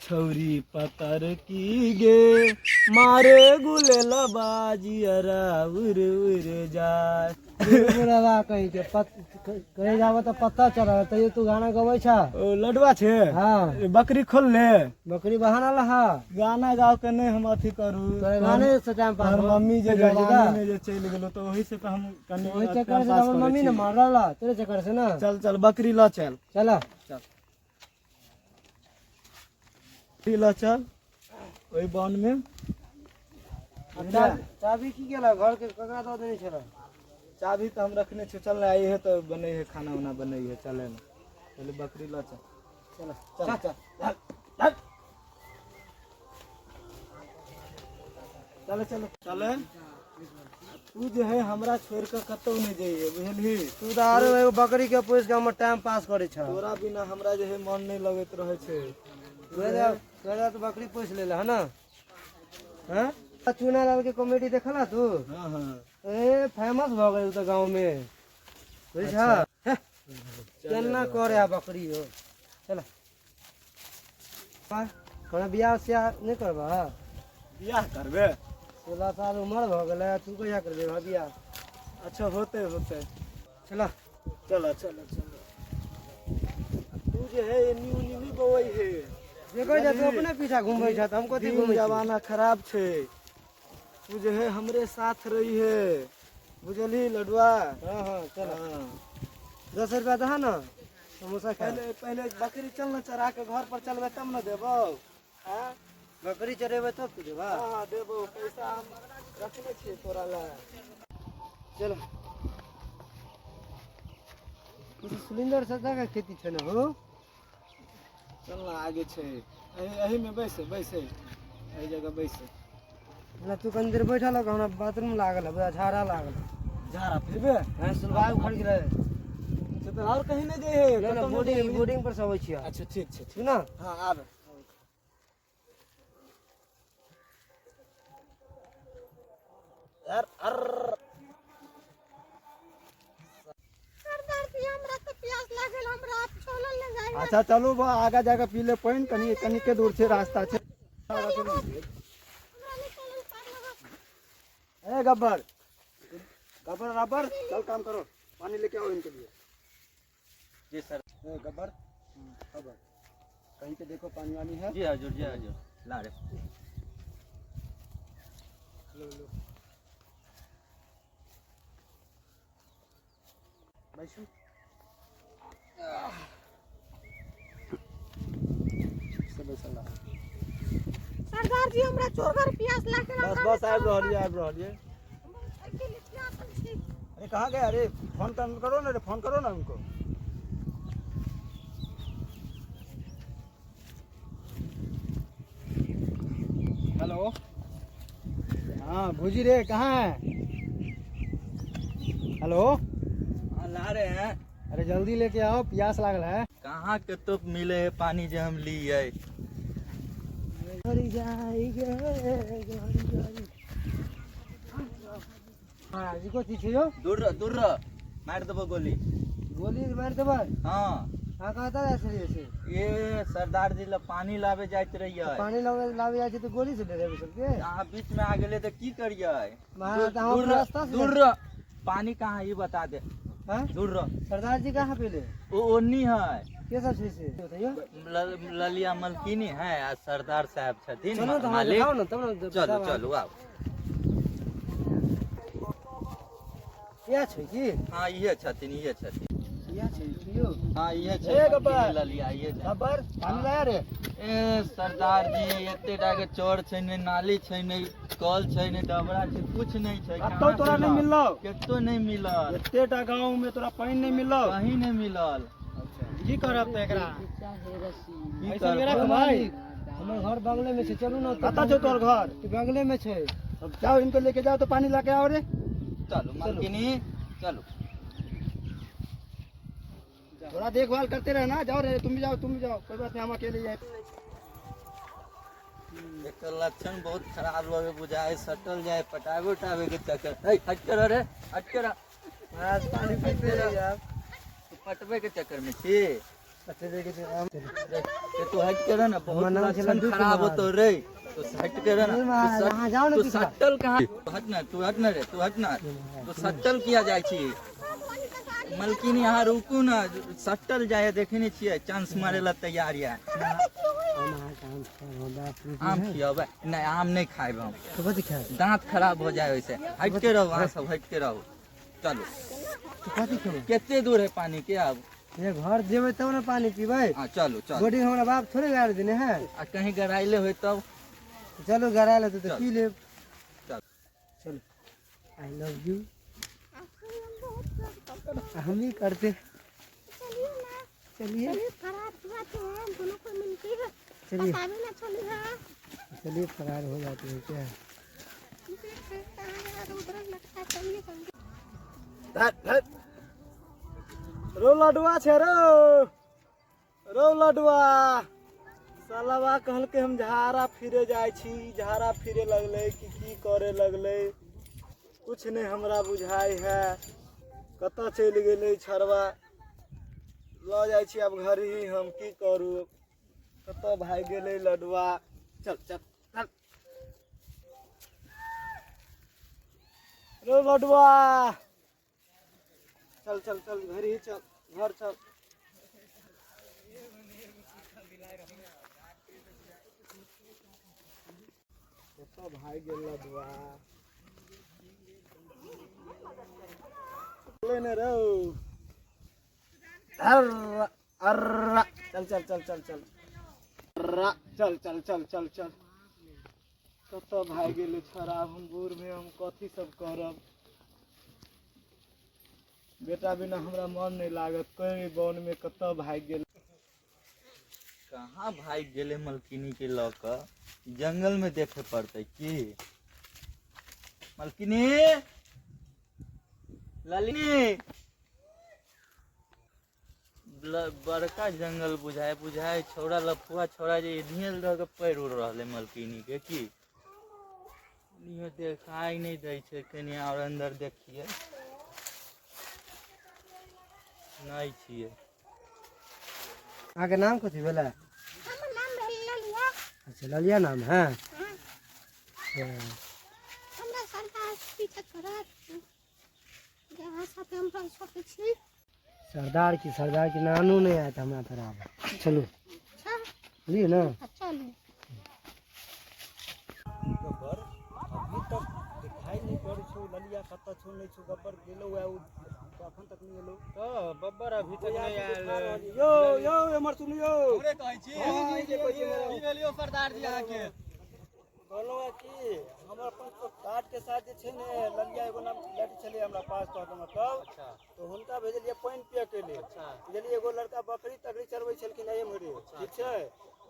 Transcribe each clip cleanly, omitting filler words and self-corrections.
छौरी पतर की गे मारे गुलेल बाजियरा उड़ उड़ जाय। बुढ़वा कहीं के पत कहीं जाबो तऽ पता चल तैयो तू गाना गबै छ। ओ लडुआ छे। हाँ। ए, बकरी खोल ले। बकरी बहाना लहा। गाना गाव के नहीं हम अथी करू। तोरे गाने से टाइम पास तोहर हो। मम्मी जे चलि जाइ छै जवानी तऽ। में जे चलि गेलो तऽ ओही से तऽ हम कनि ओहि टाइम चक्कर से पास हमर करै मम्मी छी। ने मारल तोरे चक्कर से ना। चल चल बकरी लऽ चल। चल। चल बकरी लऽ चल ओहि वन में। चाभी की गेला घर के ककरा दऽ देने छल? चाभी तऽ हम रखने छी। चल ने, आई है तऽ बनै है खाना उना बनै है। चले ने, पहले बकरी लऽ चल। चल चल चल चल चल चल चल चल। तू जे है हमरा छोड़ के कतौ नहि जइहे, बुझलही? तू तऽ आरो एगो बकरी के पोसि के हमर टाइम पास करै छ। तोरा बिना हमरा जे है मन नहि लगैत रहै छै। तोरा तोरा तऽ बकरी पोसि लेले है ना? हाँ, चूना लाल के कॉमेडी देखला तू? हाँ हाँ। ए फेमस भऽ गेल तऽ गाँव में, बुझ केना करे आ बकरी हो। चल, हमरा बियाह सियाह नहि करबा? बियाह करबे? 16 साल उमर भऽ गेलै, तू कहिया करबे भऽ बियाह? अच्छा, होते होते। चल चल चल चल। तू जे है एनी ओनी नहि बौआइ है। देखै छ, तू अपने पीछा घुमबै छ तऽ हम कथी दिन घुमै छी? जमाना खराब छै। तू जे है हमरे साथ रही है, बुझलही लडुआ? हाँ हाँ, चल। हाँ। 10 रुपया दहा ना, समोसा खा। पहले पहले बकरी चल न, चरा के घर पर चलबे तब न देबौ। आँ? बकरी चरेबै तब तू देबा? हाँ हाँ, देबौ पैसा, हम रखने छियै तोरा लए। चल। ई तऽ सिलेंडर सदा के खेती छै ने हो। चल न, आगे छै। एही एही में बैसे बैसे, एही जगह बैसे ना। तू कनी देर बैठल रह, हमरा बाथरूम लागल है, बड़ा झाड़ा लागल है। झाड़ा फिरबे? हाँ, सुलभाई उखड़ गेलै। अच्छा, तऽ आओर कहीं नहि जइहे? ना ना। कतौ नहि बोर्डिंग जइहे? बोर्डिंग पर से अबै छियै। अच्छा, ठीक छै, ठीक। ठीक ना? हाँ, आब यार अर सरदार जी, हमरा तऽ प्यास लागल, हमरा आप छोलल ले जाय। अच्छा चलू, बा आगा जाके पी ले पानि, कनि कनिके दूर छै, रास्ता छै। हमरा नहि चलल पार लगत। ए गब्बर गब्बर रब्बर, चल काम करो, पानी लेके आओ इनके लिए। जी सर। ए गब्बर खबर, कहीं पे देखो पानी वानी है। जी हजूर, जी हजूर, ला रे। लो लो, बैसू से बैसल रहा। सरदार जी, हमरा जोरगर प्यास लागल। बस बस, आबि रहलियै, आबि रहलियै। एहि लिए प्यासल छी। अरे कहाँ गया अरे? फोन करो ना रे, फोन करो ना उनको। हेलो, हाँ भूजी रे, कहाँ है? हेलो। हाँ, ला रहे हैं। अरे जल्दी लेके आओ, प्यास लागल है। कहाँ के तो मिले है पानी जे हम लिए? घरी जाइ गे घरी जाइ। हाँ जी, कथी छै यौ? दूर रह, दूर रह, मार देबो गोली। गोली मारि देबै? हाँ। अहाँ कतऽ जाइ छलियै से? ये सरदार जी ला पानी लाबे जाइत रहियै। पानी लाबे लाबे जाइ छै तऽ गोली से डरेबै सबके? अहाँ बीच में आ गेले तऽ की करियै? महाराज, तऽ हम दूर अपना रह, रास्ता से दूर रह। पानी कहाँ है, ई बता दे। हाँ? दूर रह। सरदार जी कहाँ पेले? ओ ओन्नी है। के सब छै से बतैयौ। ललिया मलकिनी है आ सरदार साहब छथिन। चलू तऽ हमरा मालिक। देखाउ ने तब ने। चलू चलू, आउ। इएह छै की? हाँ, इहे छथिन, इहे छथिन। इएह छै की यौ? हाँ, इहे छै। ए गब्बर। मलकिनी ललिया इहे छै। गब्बर, पानी लाया रे? ए सरदार जी, एते टा के चोर छै, ने नाली छै, ने कल छै, ने डबरा छै, कुछ नहीं छै। कतौ कहाँ तोरा से नहि लाउ? मिललौ? कतौ नहीं मिलल। एतेटा गाँव में तोरा पानि नहि मिललौ? कहीं नहीं मिलल। की करब तऽ एकरा? की ऐसन करब? रख भाई। हमर घर बगले में छै, चलू ने। कतऽ छौ तोहर घर? ई बगले में छै। अब जाओ, इनको लेके जाओ तो पानी लाके आओ रे। चलू मलकिनी, चलू। थोड़ा देखभाल करते रहना। जाओ रे, तुम भी जाओ, तुम भी जाओ। कोई बात नहीं, हम अकेले ही हैं। एकर लक्षण बहुत खराब लगे बुझाए, सटल जाए पटाबे उटाबे के चक्कर। ए हट कर रे, हट कर। महाराज, पानी पीते रहिए आप। तू पटबे के चक्कर में छी? अच्छा देखे छै आम रे तू हट के रह ना, बहुत हमर नाम छै लक्षण लड्डू खराब कुमार। होतो रे, तू हट के रह नहीं ना। महाराज, तू अहाँ जाओ ना तू पीछा। सट्टल कहाँ? हट ना तू, हट ना रे, तू हट ना, तू सट्टल किया जाइ छी? मलकिनी यहाँ रुकू ना, सट्टल जाय देखे नहीं छियै, चांस मारे ला तैयार या। हम अहाँके आम खायब, हमरा फ्रूट आम है। खियेबै? नहीं, आम नहीं खायब हम। तो कथी खायब? दांत खराब हो जाए वैसे। हट के रहो अहाँ सब, हट के रहो, चलू। तो कथी खेबै? कते दूर है पानी के आब? ये घर जेबै तब ने पानी पीबै। हाँ चलू चलू। बोर्डिंग हमरा बाप थोड़े गाड़ि देने है। आ कहीं गराइले होय तब? चलू गरा लेते तो चल। पी लेब। चल। चलो, I love you. आपसे हम बहुत प्यार करते हैं। हम ही करते। चलिए ना। चलिए। चलिए फरार हुआ तो हम दोनों को मिलके चलिए। बतावे ना, चलिए। चलिए फरार हो जाते हैं क्या? देख कहाँ यार उधर लगता है, चलिए जल्दी। रो लडुआ छै रो, रो लडुआ। सालाबा कहलकै हम झाड़ा फिरे जाइ छी, झाड़ा फिरे लगलै कि की करे लगलै, कुछ नहि हमरा बुझाइ है। कतऽ चलि गेलै छड़वा? लऽ जाइ छी आब घर ही, हम की करू? कतऽ भागि गेलै लडुआ? चल चल चल रो लडुआ, चल चल चल, घर ही चल, घर चल। कतऽ भागि गेल लडुआ? चलै ने रौ। अर्रा अर्रा, चल चल चल चल चल, अर्रा चल चल चल चल चल। कतऽ भागि गेलै छोड़ा? हम बूढ़मे हम कथी सब करब? बेटा बिना हमरा मन नहि लागत। कोई वन में कतऽ भागि गेल? कहाँ भागि गेलै मलकिनी के लऽ कऽ? जंगल में देखे पड़तै की? मलकिनी, ललिनी, बड़का जंगल बुझाय बुझाय। छौड़ा लफुआ छौड़ा जे इधर लऽ के पैर उड़ रहलै मलकिनी के, की इहो देखाई नहीं दै छै। कनि और अंदर देखिए, नहीं छियै। अहाँके नाम कथी भेलै? हमर नाम भेल ललिया। अच्छा, ललिया नाम है। हाँ। हमरा सरदार पीछा छोड़त जहाँ साथे हम रह सकै छी। सरदार की, सरदार की नानू नहीं आया था हमरा तरफ। चलू। अच्छा। बुझलिए ना? चलू। गब्बर अभी तक दिखाई नहीं पड़ै छौ, ललिया कतऽ छौ नहि छौ? गब्बर गेलौ है उ तऽ अखन तक नहि एलौ। तऽ बब्बर अभी तक नहीं आयल। यौ यौ, एम्हर सुनियौ। हमरे कहै छी? हँ, ई जे कहै छी हमरा। की भेल यौ सरदार जी अहाँके? कहलहुँ हँ कि हमर अपन कार्ड के साथ जे छै ने ललिया एगो नाम लड़की छलै हमरा पास, कहके मतलब तऽ हुनका भेजलियै पानि पियऽ के लेल। बुझलियै, एगो लड़का बकरी तकरी चरबै छलखिन एम्हरे, ठीक छै,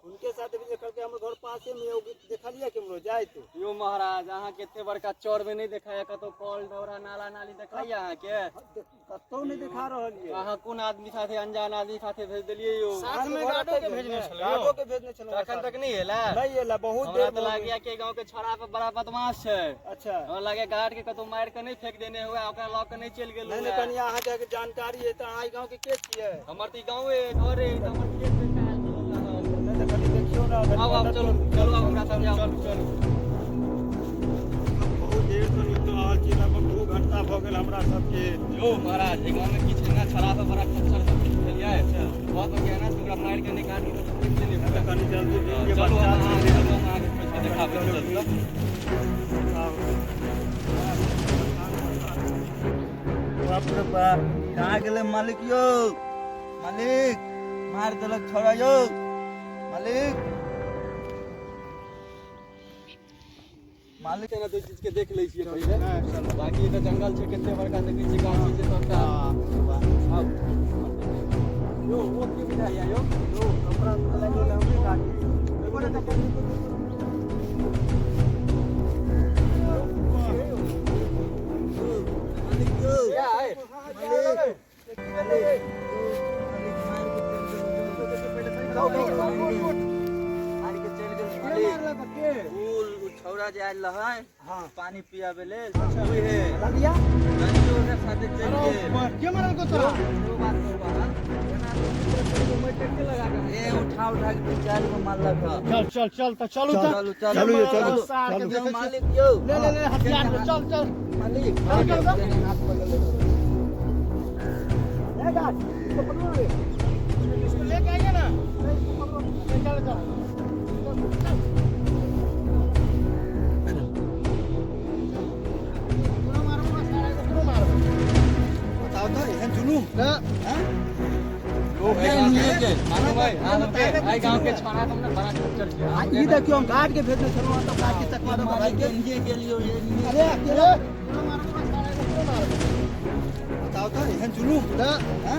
हुनके साथ भेजलियै। कहलकै हमर घर पासे मे, देखलियै केम्हरो जाइत? यो महाराज, अहाँ के एते बड़का चौर में नहीं देखाया कतौ कल डोरा नाला नाली देखाइया अहाँके? कतौ नहि देखा रहल ये। अहाँ कोन आदमी साथे, अनजान आदमी साथे भेज देलियै यो? साथ में गार्डो के भेजने छलहुँ, गार्डो के भेजने छलहुँ। अखन तक नहीं एला? नहीं एला, बहुत हमरा देर तऽ भऽ गेल। लागैया कि गांव के छोड़ा पर बड़ा बदमाश छै। अच्छा। हमरा लागैया गार्ड के कतौ मारि के नहीं फेंक देने हुए, ओकरा लऽ के नहीं चलि गेल नहीं हुए। नहीं, कनि अहाँके जानकारी है तऽ अहाँ ई गाँव के के छियै? हमर तऽ ई गाँवे घर है, तऽ हमर खेत में आयल छलहुँ हम। नहीं तऽ कनि देखियौ ने। आउ आउ, चलू चलू, आउ हमरा साथे, आउ। चलू चलू। बहुत देर से रुकि रहल छी, लगभग 2 घंटा भऽ गेल हमरा सबके। यो महाराज, एहि गाँव में की छै ने, छड़ा पर बड़ा खच्चर सब छै, बुझलियै? भऽ सकैया ने ओकरा मारि के निकालि के फेंक देने हुए। तऽ कनि जल्दी देखियै, चलू बच्चा हम छै। अहाँके, चलू हम अहाँके खोजि के देखाबै छी, चलू। बाप रे बाप, कहाँ गेलै मालिक यौ? मालिक, मारि देलक छोड़ा यौ मालिक, मालिक। ना दू चीज के देख लै छियै पहिले, बाकी तऽ जंगल छै कते बड़का, देखै छियै गाछी छै सबटा। आउ यो, ओ की बुझाइया यो? यौ, कपड़ा लागि गेल हमरे गाड़ी। एगो ने देखियौ। मालिक यौ, मालिक, मालिक, मारि के चलि गेल, मारि के चलि गेल मालिक। उ छौड़ा जे आयल रहै पानी पियाबे लेल, उहे ललिया। ललियो ओकरा साथे चलि गेल। के मारल को तोरा? एगो बात कहू अहाँ, एना ए उठा उठा के दू चारि गो मारलक हँ। चल चल चल तऽ चलू तऽ चलू चलू चलू यौ, चलू। सार के यौ, देखै छियै। मालिक यौ ले ले ले हथियार ले, चल चल मालिक चल, चल, चल। हाथ पकड़ ले। ए गाछ, इसको पकड़ो रे। इसको लेके आइए ना। नहीं, इसको पकड़ो। ले, चल चल चल, चल। एकरो मारबो, सारा एकरो मारबो। बताओ तऽ एहन जुलूम आ ई देखियौ हम गार्ड के भेजने छलहुँ तऽ गार्ड के चकमा दऽ कऽ भागि गेल। एनिये गेलियौ एनिये। अरे अकेले एकरो मारबो, सारा एकरो मारबो। बताओ तऽ एहन जुलूम आ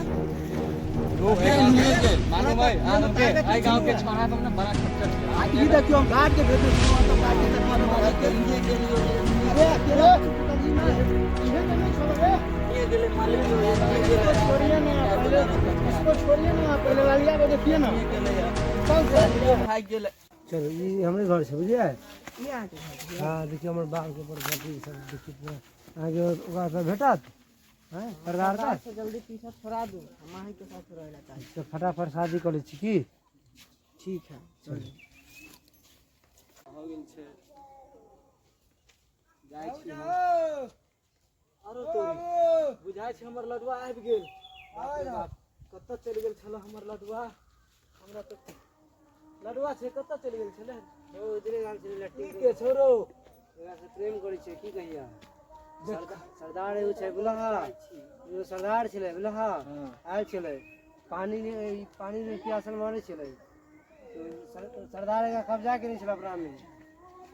ई देखियौ हम गार्ड के भेजने छलहुँ तऽ गार्ड के चकमा दऽ कऽ भागि गेल। एनिये गेलियौ एनिये। अरे अकेले इहे के नहीं छोड़बे। एनिये गेलै मालिक यौ एनिये इसको गेलै। छोड़िए ना पहले, इसको छोड़िए ना पहले, लालिया को देखिए ना। चल चल। भागि गेलै। चलो, ई हमरे घर छै, बुझलियै? हाँ, देखियौ हमर बाल के ऊपर बकरी सब देखियौ पूरा। अहाँके ओकरा सब भेटत हैं सरदार का से जल्दी पीछा छोड़ा दू, हम अहीं के साथ रहना चाहै। तऽ फटाफट शादी कऽ लै छी की? ठीक है। हो गेल छै, जाइ छी हम। आरो तोरी बुझाइ छै हमर लडुआ आबि गेल। बाप रे बाप, कतऽ चलि गेल छल हमर लडुआ? हमरा तऽ लडुआ छै, कतऽ चलि गेल छलै? ओ उधरे गाम छलै लट्टी। की के छोरो? ओकरा से प्रेम करै छै, की कहिया। सरदार एगो छै, बुझलह? एगो सरदार छलै, बुझलह? आयल छलै, पानी नहि, ई पानी नहि, पियासल मरै छलै। तऽ सरदार एकरा कब्जा केने छलै अपनामे।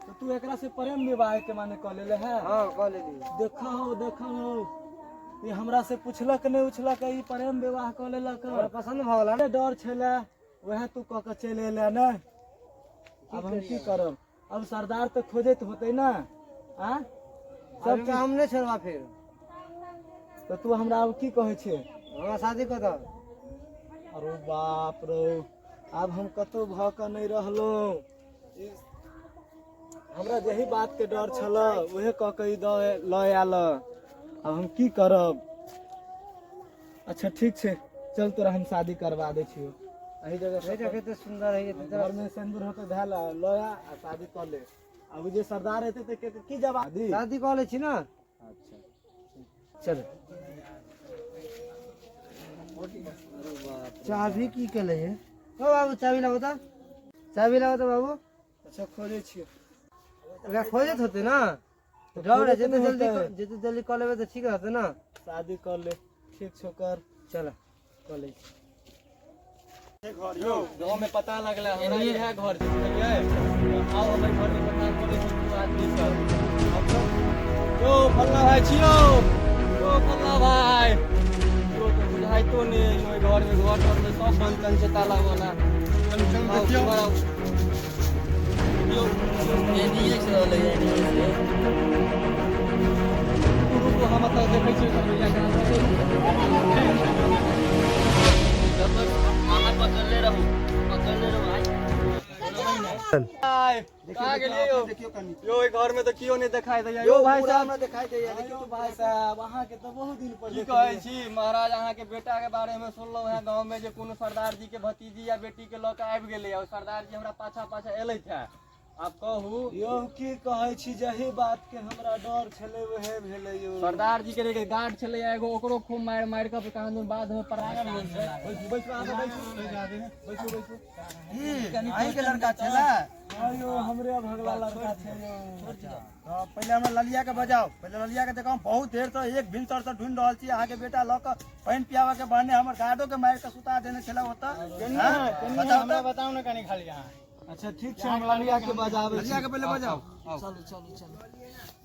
तऽ तू एकरा से प्रेम विवाह के माने कऽ लेले है? हाँ, कऽ लेली। देखा हो, देखा हो, ई हमरा से पुछलक नहि उछलक, ई प्रेम विवाह कऽ लेलक। हमरा पसन्द भऽ गेल। अरे डर छलै, वएह तू कऽ के चलि एले ने। आब हम की करब? अब सरदार तऽ खोजैत होतै ने? आ सब हम नहि छोड़बा फेर। तऽ तू हमरा आब की कहै छै? हमरा शादी कऽ दऽ। अरे बाप रे, आब हम कतहु भऽ कऽ नहि रहलहुँ। ई हमरा जेही बात के डर छल, उहे कऽ के ई दऽ लऽ आयल। आब हम की करब? अच्छा ठीक छै, चल, तोरा हम शादी करवा दै छियौ एही जगह बेटा कते सुन्दर है। घर में सिंदूर होते धैल, लऽ आ आ शादी कऽ ले। आब जे सरदार हेतै तऽ के की जवाब दी? शादी कऽ लै छी ने। अच्छा। चल, चाभी की केले ये? ओ बाबू, चाभी लाबो तऽ, चाभी लाबो तऽ बाबू। अच्छा, खोजै छियौ। एकरा खोजैत होतै ने, डर है। खोजैत जते नहि जल्दी होतै। जते जल्दी कऽ लेबै तऽ ठीक रहतै ने। शादी कऽ ले, ठीक छौ, कर। चल, कऽ लै छी। गाँव में पता लगलै हमरा, इएह घर छै, बुझलियै? आउ, हमर घर में पता करै छी दू आदमी सब यौ। फल्ला भाई छियौ यौ, फल्ला भाई यौ। तऽ बुझाइतो नहि ओहि घर में, घर तर में सब बंद तंद छै, ताला वाला। चलू चलू। आउ, देखियौ। घर आउ। देखियौ। एनिये से रहलै, एनिये से। रुकू रुकू, हम एतऽ देखै छियै घरवैया के। जब तक अहाँ पकड़ले रहू, पकड़ले रहू आइ। आय, कहाँ गेलियै यौ? देखियौ कनि। यौ, ओहि घर में तऽ केओ नहि देखाई दैया यौ यौ भाई पूरा साहब। हमरा देखाई दैया, देखियौ। यौ भाई साहब, अहाँके तऽ बहुत दिन पर की देखलियै। कहै छी महाराज, अहाँके बेटा के बारे में सुनलहुँ हेँ गाँव में जे कोनो सरदार जी के भतीजी या बेटी के लऽ के आबि गेलै आ सरदार जी हमरा पाछा पाछा एलथि हे। आब कहू। यौ, की कहै छी, जही बात के हमरा डर छलै उहे भेलै यौ। सरदार जी के गार्ड छलै एगो, ओकरो खूब मारि मारि कऽ कहाँ दिन बाद में पड़ा गेल छै। बैसू बैसू, अहाँ सब बैसू बैसू बैसू। अहीं के लड़का छलै? हाँ यौ, हमरे भगला लड़का छै यौ। तऽ पहिले हमरा ललिया के बजाउ, पहिले ललिया के देखाउ। बहुत देर से, एक भिनसर से ढूंढ रहल छी। अहाँके बेटा लऽ कऽ पानि पियाबऽ के बहाने हमर गार्डो के मारि के सुता देने छलै ओतऽ। हाँ? बताउ तऽ। बताउ ने कनि खाली अहाँ। अच्छा ठीक छै, हम ललिया के बजाबै छी। ललिया के पहिले बजाउ।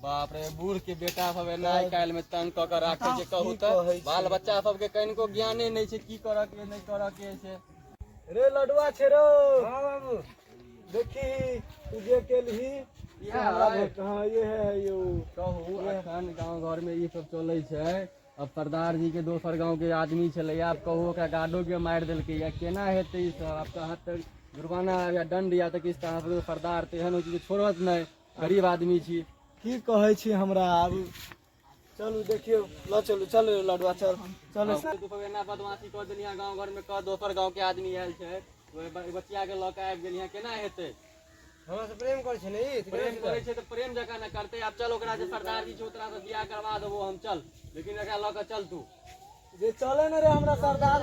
बाप रे, बूढ़ के बेटा सब एना आइ काल्हि में तंग कऽ के राखै छै। कहू की तऽ, कहै छी? बाल बच्चा सबके कनिको ज्ञाने नहि छै, की करऽ के नहि करऽ के छै। रे लडुआ छै रो। हाँ बाबू। देखी, तू जे केलही से इएह हमरा है। हाँ, ये है यौ। कहू, अखन गाँव घर में ई सब चलै छै। अब सरदार जी के दोसर गाँव के आदमी छलै, आब कहू ओकरा गार्डो के मारि देलकै या केना हेतै ई सब? आब तऽ अहाँ तऽ जुर्माना या दंड या तऽ किछु, तऽ अहाँ सब सरदार तऽ एहन होइ छै जे छोड़त नहि, गरीब आदमी छी। की कहै छी हमरा आब? चलू देखियौ, लऽ चलू, चलू लडुआ, चल चल। तू सब एना बदमाशी कऽ देलियै गाँव घर में, कह दोसर गाँव के आदमी आयल छै, ओहि बचिया के लऽ के आबि गेलियै, केना हेतै? हमरा से प्रेम करै छै ने ई? प्रेम करै छै तऽ प्रेम जकाँ ने करतै। आब चल, ओकरा जे सरदार जी छै ओकरा से बियाह करवा देबो हम, चल, लेकिन एकरा लऽ के चल तू। जे चले ने रे, हमरा सरदार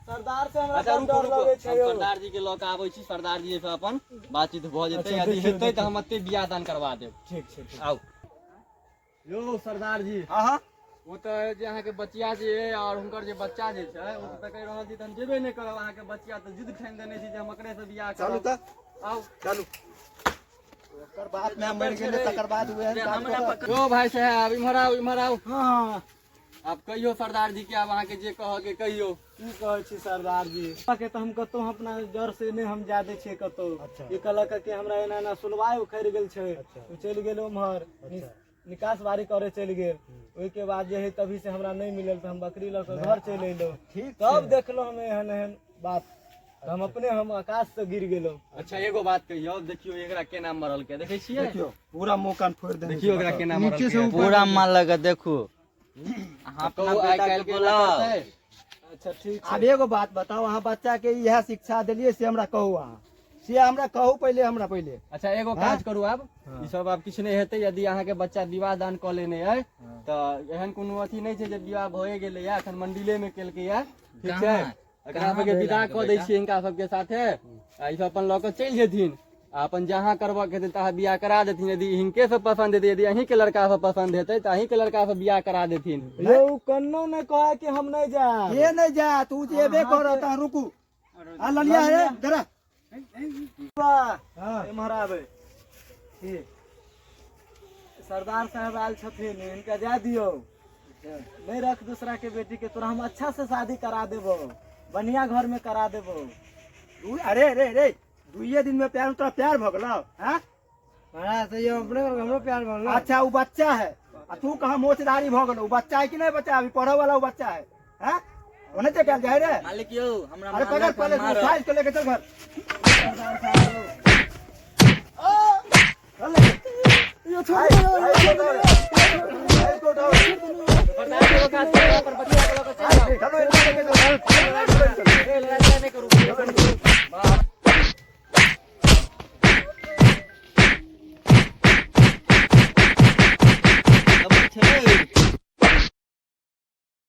सरदार से हमरा अच्छा बड़ रुकू डर रुकू, लगै छै हम यौ। सरदार जी के लऽ के आबै छी, सरदार जी से अपन बातचीत भऽ जेतै। अच्छा, यदि देखियौ, हेतै तऽ देखियौ। हम एते बियाह दान करवा देब। ठीक छै, ठीक। आउ यौ सरदार जी। हाँ हाँ। ओ तऽ जे अहाँके बचिया जे अइ आओर हुनकर जे बच्चा जे छै, ओ तऽ कहि रहल छी तऽ हम जेबे नहि करब। अहाँके बचिया तऽ जिद ठानि देने छी जे हम एकरे से बियाह चलू करब। तऽ आउ। चलू, ओकर बात में मरि गेलै तकर बाद उएह काज करत। यौ भाई साहब, इम्हर आउ, इम्हर आउ। हाँ। आब कहियौ सरदार जी के, आब अहाँके जे कहऽ के कहियौ। की कहै छी सरदार जी के, तऽ हम कतहु अपना जर से नहि हम जा दै छियै कतहु। अच्छा। ई कहलक कि हमरा एना एना सुलवाइ उखड़ि गेल छै। अच्छा। ओ चलि गेल उम्हर, निकास बारी करे चलि गेल। ओहिके बाद जे है तभी से हमरा नहि मिलल, तऽ हम बकरी लऽ कऽ घर चलि अयलहुँ। ठीक। तब देखलहुँ हम एहन एहन बात, तऽ हम अपने हम आकाश से गिर गेलहुँ। अच्छा, एगो बात कहियौ, देखियौ एकरा केना मरलकै, देखै छियै? देखियौ, पूरा मुँह कान फोड़ि देने। देखियौ एकरा केना मरलकै। पूरा माल लगा देखू अहाँ अपना कहू, आइ बेटा काल्हि के के बोलाउ। करतै? अच्छा, ठीक छै। आब एगो बात बताउ, अहाँ बच्चा के इएह शिक्षा देलियै से हमरा कहू, अहाँ से हमरा कहू पहिले, हमरा पहिले। अच्छा, एगो काज करू, आब ई सब आब किछु नहि हेतै। यदि अहाँके बच्चा विवाह दान कऽ लेने अइ तऽ एहन कोनो अथी नहि छै जे विवाह भए गेलैया, एखन मंडिले मे केलकैया, ठीक छै? एकरा कहाँ सबके भेल विदा अहाँके कऽ दै बेटा? छियै हिनका सबके साथे, आ ई सब अपन लऽ कऽ चलि जेथिन आ अपन जहाँ करबऽ के हेतै तहाँ बियाह करा देथिन। यदि हिनके से पसन्द हेतै, यदि अहींके लड़का से पसन्द हेतै तऽ अहींके लड़का से बियाह करा देथिन। यौ, कन्नो नहि कहै कि हम नहि जायब। के नहि जायत? तू जेबे करत। अहाँ रुकू, आ ललिया हे जरा। वाह, एम्हर आबै। सरदार साहब आयल छथिन, हिनका जाय दियौ। नहीं रख दूसरा के बेटी के, तोरा हम अच्छा से शादी करा देबो, बढ़िया घर में करा देबो। अरे रे रे, दुइये दिन में प्यार, तोरा प्यार भऽ गेलौ? हाँ। महाराज, तो ये अपने हमरो प्यार भऽ गेल। अच्छा, वो बच्चा है आ तू कहाँ मोचदारी भऽ गेलौ? वो बच्चा है कि नहीं? बच्चा अभी पढ़े वाला वो बच्चा है। हाँ, ओने ते कल जाए रे। मालिक यौ, हमरा अरे पकड़ पहले, उठा इसको, लेके चल घर। चल लेके। यो छोड़ दो, यो छोड़ दो।